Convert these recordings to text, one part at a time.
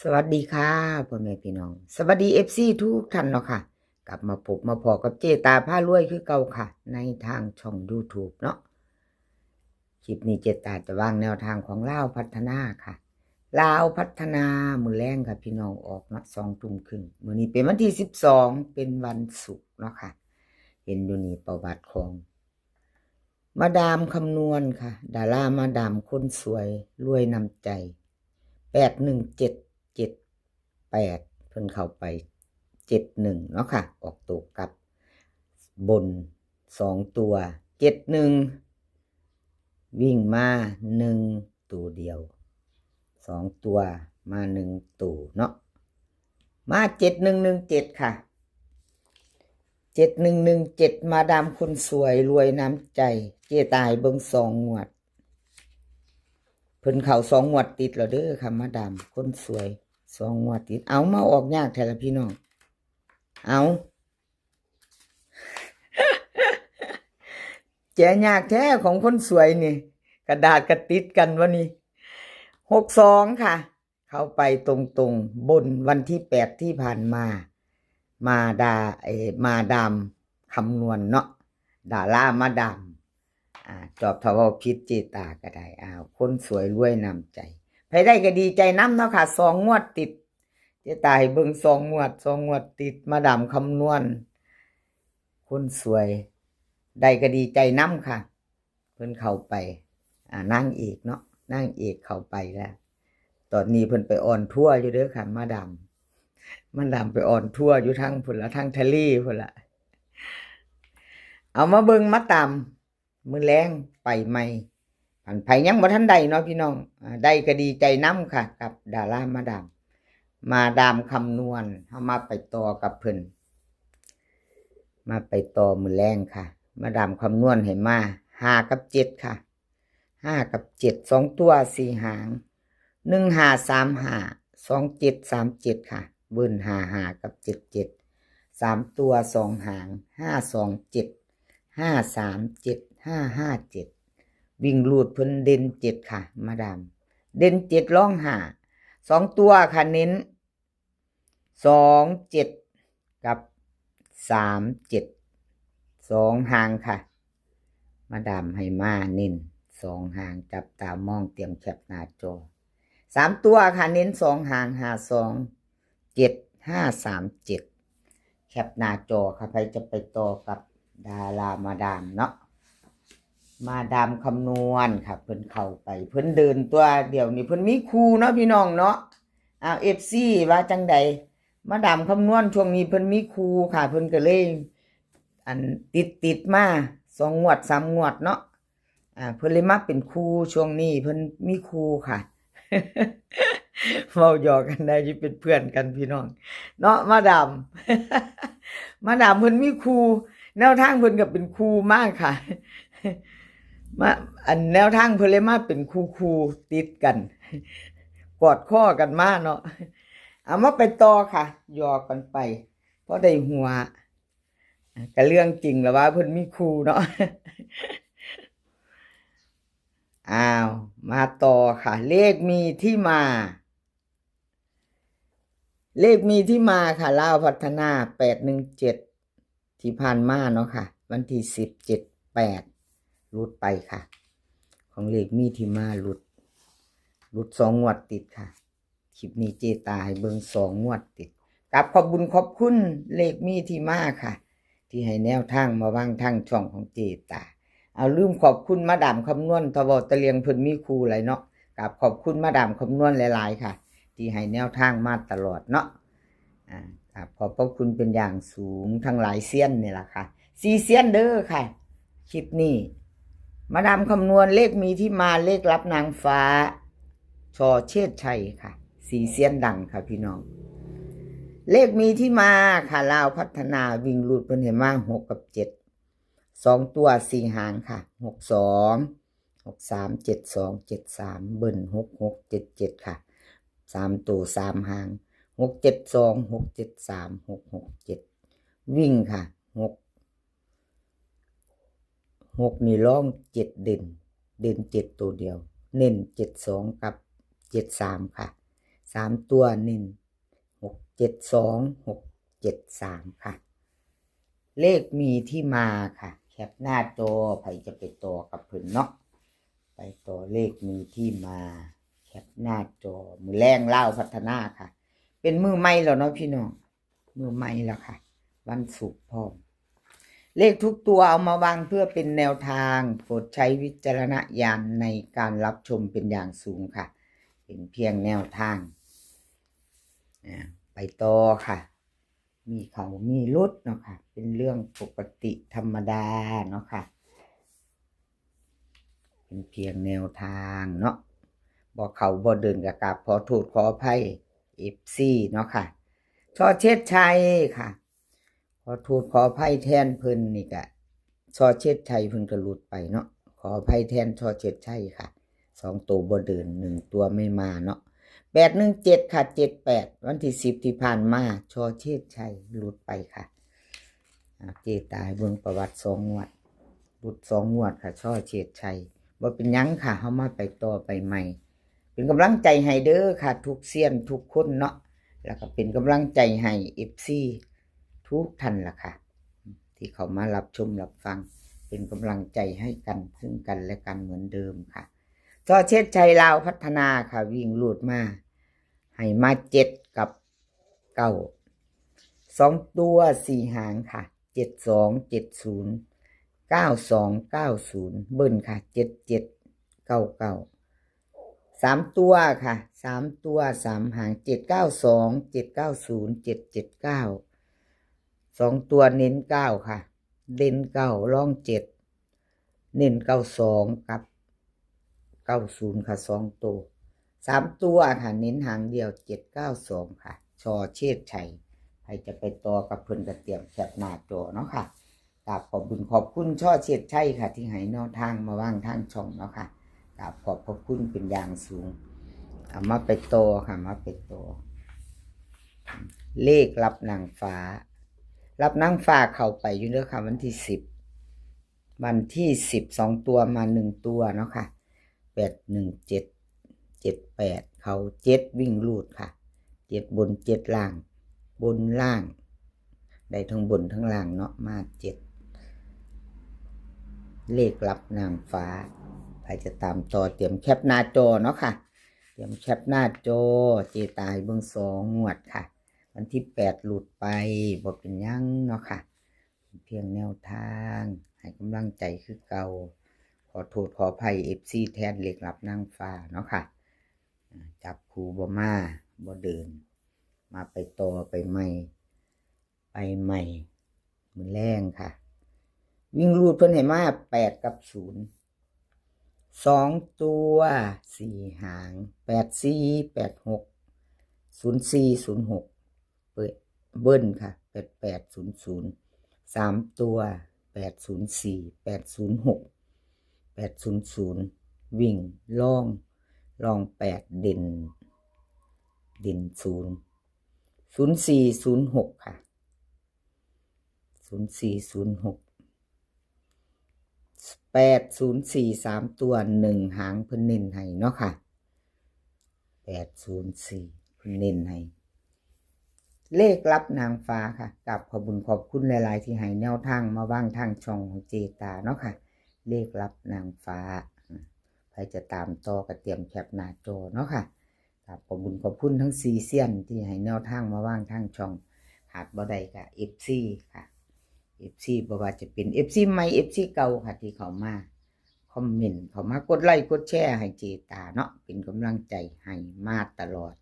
สวัสดีค่ะ พ่อแม่พี่น้อง สวัสดี เอฟซี ทุกท่านเนาะค่ะ กลับมาพบมาพ้อกับเจ๊ตาพารวยคือเก่าค่ะ ในทางช่อง YouTube เนาะ คลิปนี้เจ๊ตาจะวางแนวทางของลาวพัฒนาค่ะ ลาวพัฒนามื้อแลงค่ะพี่น้อง ออกเนาะ สองทุ่มครึ่ง มื้อนี้เป็นวันที่สิบสอง เป็นวันศุกร์เนาะค่ะ เห็นอยู่นี่ประวัติของ มาดามคำนวณค่ะ ดารามาดามคนสวยรวยน้ำใจ แปดหนึ่งเจ็ด เจ็ดแปด เพิ่นเข้าไป เจ็ดหนึ่ง เนาะค่ะ ออกตัวกลับ บนสองตัว เจ็ดหนึ่ง วิ่งมาหนึ่งตัวเดียว สองตัวมาหนึ่งตัวเนาะ มา เจ็ดหนึ่งหนึ่งเจ็ด ค่ะ เจ็ดหนึ่งหนึ่งเจ็ด มาดามคนสวยรวยน้ำใจ เจ๊ตาให้เบิ่งสองงวด เพิ่นเข้าสองงวดติดแล้วเด้อค่ะ มาดามคนสวย สองงวดติด เอามาออกยากแท้ละพี่น้อง เอา แกะยากแท้ของคนสวยนี่ กระดาษกะติดกันวะนี่ หกสอง ค่ะ เข้าไปตรงๆ บนวันที่แปดที่ผ่านมา มาดา เอ่อ มาดามคำนวณเนาะ ดารามาดาม อ่า จอบถ้าเว้าผิดเจ๊ตาก็ได้ อ้าว คนสวยรวยน้ำใจ ไผได้ก็ดีใจนำเนาะค่ะ สองงวดติด เจ๊ตาให้เบิ่งสองงวด สองงวดติด มาดามคำนวณ คนสวย ได้ก็ดีใจนำค่ะ เพิ่นเข้าไป อ่า นางเอกเนาะ นางเอกเข้าไปแล้ว ตอนนี้เพิ่นไปออนทัวร์อยู่เด้อค่ะ มาดาม มาดามไปออนทัวร์อยู่ทางพุ้นละ ทางทะเลพุ้นละ เอามาเบิ่งมาตาม มื้อแลงไปใหม่ คันไผยังบ่ทันได้เนาะพี่น้อง อ่า ได้ก็ดีใจนำค่ะ กับดารามาดาม มาดามคำนวณ เฮามาไปต่อกับเพิ่น มาไปต่อมื้อแลงค่ะ มาดามคำนวณให้มา ห้ากับเจ็ด ค่ะ ห้ากับเจ็ด สองตัวสี่หาง หนึ่งห้าสามห้า สองเจ็ดสามเจ็ด ค่ะ เบิ้ล ห้าห้า กับ เจ็ดเจ็ด สามตัวสองหาง ห้าสองเจ็ด ห้าสามเจ็ด ห้าห้าเจ็ด วิ่งรูดเพิ่นเด่นเจ็ดค่ะ มาดาม เด่นเจ็ด รองห้า สองตัวค่ะ เน้น สองเจ็ด กับ สามเจ็ด สองหางค่ะ มาดามให้มาเน้นสองหาง จับตามองเตรียมแคปหน้าจอ สามตัวค่ะ เน้นสองหาง ห้าสองเจ็ด ห้าสามเจ็ด แคปหน้าจอค่ะ ไผจะไปต่อกับดารามาดามเนาะ มาดามคำนวณค่ะ เพิ่นเข้าไป เพิ่นเดินตัวเดียวนี่ เพิ่นมีคู่เนาะพี่น้องเนาะ อ้าว เอฟซี ว่าจั่งใด มาดามคำนวณช่วงนี้เพิ่นมีคู่ค่ะ เพิ่นก็เลย อัน ติดๆ มาสองงวดสามงวดเนาะ อ่า เพิ่นเลยมาเป็นคู่ ช่วงนี้เพิ่นมีคู่ค่ะ เว้าหยอกกันได้ อยู่เป็นเพื่อนกันพี่น้อง เนาะ มาดาม มาดามเพิ่นมีคู่ แนวทางเพิ่นก็เป็นคู่มาค่ะ มา อันแนวทางเพิ่นเลยมาเป็นคู่ๆ ติดกัน กอดคอกันมาเนาะ เอามาไปต่อค่ะ หยอกกันไป พอได้หัว ก็เรื่องจริงแล้วว่าเพิ่นมีคู่เนาะ อ้าว มาต่อค่ะ เลขมีที่มา เลขมีที่มาค่ะ ลาวพัฒนา แปดหนึ่งเจ็ด ที่ผ่านมาเนาะค่ะ วันที่สิบ เจ็ดแปด หลุดไปค่ะ ของเลขมีที่มาหลุด หลุดสองงวดติดค่ะ คลิปนี้เจ๊ตาให้เบิ่งสองงวดติด กราบขอบบุญขอบคุณเลขมีที่มาค่ะ ที่ให้แนวทางมาวางทางช่องของเจ๊ตา เอาลืมขอบคุณมาดามคำนวณ ถ้าเว้าแต่เรื่องเพิ่นมีคู่หลายเนาะ กราบขอบคุณมาดามคำนวณหลายๆ ค่ะ ที่ให้แนวทางมาตลอดเนาะ อ่า กราบขอบพระคุณเป็นอย่างสูง ทั้งหลายเซียนนี่ล่ะค่ะ สี่เซียนเด้อค่ะ คลิปนี้ มาดามคำนวณเลขมีที่มา เลขลับนางฟ้า ช.เชษชัยค่ะ สี่เซียนดังค่ะพี่น้อง เลขมีที่มาค่ะ ลาวพัฒนา วิ่งรูดเพิ่นให้มา หกกับเจ็ด สองตัวสี่หางค่ะ หกสอง หกสาม เจ็ดสอง เจ็ดสาม เบิ้ล หกหก เจ็ดเจ็ด ค่ะ สามตัวสามหาง หกเจ็ดสอง หกเจ็ดสาม หกหกเจ็ด วิ่งค่ะ หก หกนี่รอง เจ็ดเด่น เด่นเจ็ดตัวเดียว เน้นเจ็ดสองกับเจ็ดสามค่ะ ສາມຕົວເນັ້ນ ຫົກເຈັດສອງ ຫົກເຈັດສາມ ຄ່ະ. ເລກມີທີ່ມາຄ່ະ ແຄປໜ້າຈໍ ໃຜຈະໄປຕໍ່ກັບເພິ່ນເນາະ ໄປຕໍ່ເລກມີທີ່ມາ ແຄປໜ້າຈໍ. ມື້ແລງລາວພັດທະນາຄ່ະ ເປັນມື້ໃໝ່ແລ້ວເນາະພີ່ນ້ອງ ມື້ໃໝ່ແລ້ວຄ່ະ ວັນສຸກພ້ອມ. ເລກທຸກຕົວເອົາມາວາງເພື່ອເປັນແນວທາງ ໂປດໃຊ້ວິຈາລະນະຍານໃນການຮັບຊົມເປັນຢ່າງສູງຄ່ະ ເປັນພຽງແນວທາງ. ອາ ໄປຕໍ່ຄ່ະ ມີເຂົ້າມີຫຼຸດເນາະຄ່ະ ເປັນເລື່ອງປົກກະຕິທຳມະດາເນາະຄ່ະ ເປັນພຽງແນວທາງເນາະ ບໍ່ເຂົ້າບໍ່ເດີນ ກໍກາບຂໍໂທດຂໍອະໄພ ເອັຟຊີ ເນາະຄ່ະ. ຊໍເຊດໄຊຄ່ະ ຂໍໂທດຂໍອະໄພແທນເພິ່ນນີ້ກະ ຊໍເຊດໄຊເພິ່ນກໍຫຼຸດໄປເນາະ ຂໍອະໄພແທນ ຊໍເຊດໄຊຄ່ະ ສອງໂຕບໍ່ເດີນ ໜຶ່ງຕົວໄມ່ມາເນາະ. ແປດໜຶ່ງເຈັດຄ່ະ ເຈັດແປດ ວັນທີສິບທີ່ຜ່ານມາ ຊໍເຊດໄຊຫຼຸດໄປຄ່ະ. ອາ ເຈຕາໃຫ້ເບິ່ງປະຫວັດສອງງວດ ຫຼຸດສອງງວດຄ່ະ ຊໍເຊດໄຊ. ບໍ່ເປັນຫຍັງຄ່ະ ເຮົາມາໄປຕໍ່ໄປໃໝ່ ເປັນກຳລັງໃຈໃຫ້ເດີຄ່ະ ທຸກຊຽນທຸກຄົນເນາະ ແລ້ວກໍເປັນກຳລັງໃຈໃຫ້ ເອັຟຊີ ທຸກທ່ານລະຄ່ະ ທີ່ເຂົ້າມາຮັບຊົມຮັບຟັງ ເປັນກຳລັງໃຈໃຫ້ກັນ ຊຶ່ງກັນແລະກັນເໝືອນເດີມຄ່ະ. ຊໍເຊດໄຊລາວພັດທະນາຄ່ະ ວິ່ງຮູດມາ ໃຫ້ມາເຈັດກັບເກົ້າ ສອງຕົວສີ່ຫາງຄ່ະ ເຈັດສອງເຈັດສູນ ເກົ້າສອງເກົ້າສູນ ເບິ້ນຄ່ະ ເຈັດເຈັດເກົ້າເກົ້າ. ສາມຕົວຄ່ະ ສາມຕົວສາມຫາງ ເຈັດເກົ້າສອງ ເຈັດເກົ້າສູນ ເຈັດເຈັດເກົ້າ. ສອງຕົວເນັ້ນເກົ້າຄ່ະ ເດັ່ນເກົ້າ ລອງເຈັດ ເນັ້ນເກົ້າສອງກັບເກົ້າສູນຄ່ະ ສອງໂຕ. ສາມຕົວຄ່ະ ເນັ້ນຫາງດຽວ ເຈັດເກົ້າສອງຄ່ະ ຊໍເຊດໄຊ. ໃຜຈະໄປຕໍ່ກັບເພິ່ນກໍຕຽມແຄປໜ້າຈໍເນາະຄ່ະ. ກາບຂອບບຸນຂອບຄຸນ ຊໍເຊດໄຊຄ່ະ ທີ່ໃຫ້ແນວທາງມາວາງທາງຊ່ອງເນາະຄ່ະ ກາບຂອບພະຄຸນເປັນຢ່າງສູງ. ເອົາ ມາໄປຕໍ່ຄ່ະ ມາໄປຕໍ່ ເລກລັບນາງຟ້າ ລັບນາງຟ້າເຂົ້າໄປຢູ່ເດີຄ່ະ ວັນທີສິບ ວັນທີສິບ ສອງຕົວມາໜຶ່ງຕົວເນາະຄ່ະ ແປດໜຶ່ງເຈັດ ເຈັດແປດ ເຂົ້າເຈັດ ວິ່ງຮູດຄ່ະ ເຈັດບົນເຈັດລ່າງ ບົນລ່າງ ໄດ້ທັງບົນທັງລ່າງເນາະ ມາເຈັດ ເລກລັບນາງຟ້າ. ໃຜຈະຕາມຕໍ່ ຕຽມແຄປໜ້າຈໍເນາະຄ່ະ ຕຽມແຄປໜ້າຈໍ. ເຈຕາໃຫ້ເບິ່ງສອງງວດຄ່ະ ວັນທີແປດຫຼຸດໄປ ບໍ່ເປັນຫຍັງເນາະຄ່ະ ເປັນພຽງແນວທາງ ໃຫ້ກຳລັງໃຈຄືເກົ່າ. ຂໍໂທດຂໍອະໄພ ເອັຟຊີ ແທນເລກລັບນາງຟ້າເນາະຄ່ະ ຈັບຄູ່ບໍ່ມາ ບໍ່ເດີນ ມາໄປຕໍ່ໄປໃໝ່ ໄປໃໝ່ ມື້ແລງຄ່ະ ວິ່ງຮູດເພິ່ນໃຫ້ມາແປດກັບສູນ ສອງຕົວສີ່ຫາງ ແປດສີ່ ແປດຫົກ ສູນສີ່ ສູນຫົກ ເບິ້ນ ເບິ້ນຄ່ະ ແປດແປດສູນສູນ. ສາມຕົວ ແປດສູນສີ່ ແປດສູນຫົກ ແປດສູນສູນ ວິ່ງ ລອງ ລອງແປດ ເດັ່ນ ເດັ່ນສູນ ສູນສີ່ ສູນຫົກຄ່ະ ສູນສີ່ ສູນຫົກ ແປດສູນສີ່ ສາມຕົວ ໜຶ່ງຫາງ ເພິ່ນເນັ້ນໃຫ້ເນາະຄ່ະ ແປດສູນສີ່ ເພິ່ນເນັ້ນໃຫ້. ເລກລັບນາງຟ້າຄ່ະ ກາບຂອບບຸນຂອບຄຸນຫຼາຍໆ ທີ່ໃຫ້ແນວທາງມາວາງທາງຊ່ອງຂອງເຈຕາເນາະຄ່ະ ເລກລັບນາງຟ້າ. ໃຜຈະຕາມຕໍ່ກໍຕຽມແຄປໜ້າຈໍເນາະຄ່ະ. ກາບຂອບບຸນຂອບຄຸນທັງສີ່ຊຽນທີ່ໃຫ້ແນວທາງມາວາງທາງຊ່ອງ. ຂາດບໍ່ໄດ້ກະເອັຟຊີຄ່ະ ເອັຟຊີ ບໍ່ວ່າຈະເປັນເອັຟຊີໃໝ່ ເອັຟຊີເກົ່າຄ່ະ ທີ່ເຂົ້າມາຄອມເມັນ ເຂົ້າມາກົດໄລກົດແຊໃຫ້ເຈຕາເນາະ ເປັນກຳລັງໃຈໃຫ້ມາຕະຫຼອດ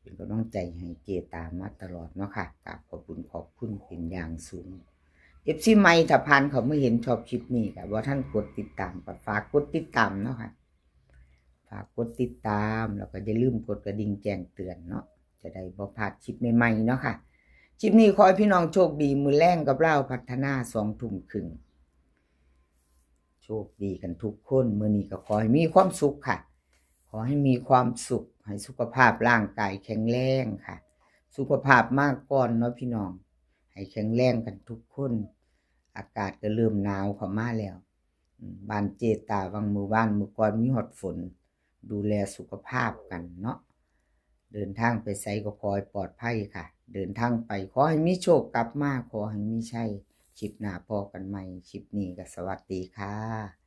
ເປັນກຳລັງໃຈໃຫ້ເຈຕາມາຕະຫຼອດເນາະຄ່ະ. ກາບຂອບບຸນຂອບຄຸນເປັນຢ່າງສູງ. ເອັຟຊີໃໝ່ ຖ້າຜ່ານເຂົ້າມາເຫັນຊອບຄລິບນີ້ ກໍບໍ່ທັນກົດຕິດຕາມ ກໍຝາກກົດຕິດຕາມເນາະຄ່ະ ຝາກກົດຕິດຕາມ ແລ້ວກໍຢ່າລືມກົດກະດິ່ງແຈ້ງເຕືອນເນາະ ຈະໄດ້ບໍ່ພາດຄລິບໃໝ່ໆເນາະຄ່ະ. ຄລິບນີ້ຂໍໃຫ້ພີ່ນ້ອງໂຊກດີ ມື້ແລງກັບລາວພັດທະນາ ສອງທຸ່ມຄຶ່ງ ໂຊກດີກັນທຸກຄົນ. ມື້ນີ້ກໍຂໍໃຫ້ມີຄວາມສຸກຄ່ະ ຂໍໃຫ້ມີຄວາມສຸກ ໃຫ້ສຸຂະພາບຮ່າງກາຍແຂງແຮງຄ່ະ. ສຸຂະພາບມາກ່ອນເນາະພີ່ນ້ອງ ໃຫ້ແຂງແຮງກັນທຸກຄົນ. ອາກາດກໍເລີ່ມໜາວເຂົ້າມາແລ້ວ ອືມ ບ້ານເຈຕາຫວ່າງມື້ວານມື້ກ່ອນມີຮອດຝົນ ດູແລສຸຂະພາບກັນເນາະ. ເດີນທາງໄປໃສກໍຂໍໃຫ້ປອດໄພຄ່ະ ເດີນທາງໄປຂໍໃຫ້ມີໂຊກ ກັບມາຂໍໃຫ້ມີໄຊ. ຄລິບໜ້າພໍ້ກັນໃໝ່ ຄລິບນີ້ກໍສະຫວັດດີຄ່ະ.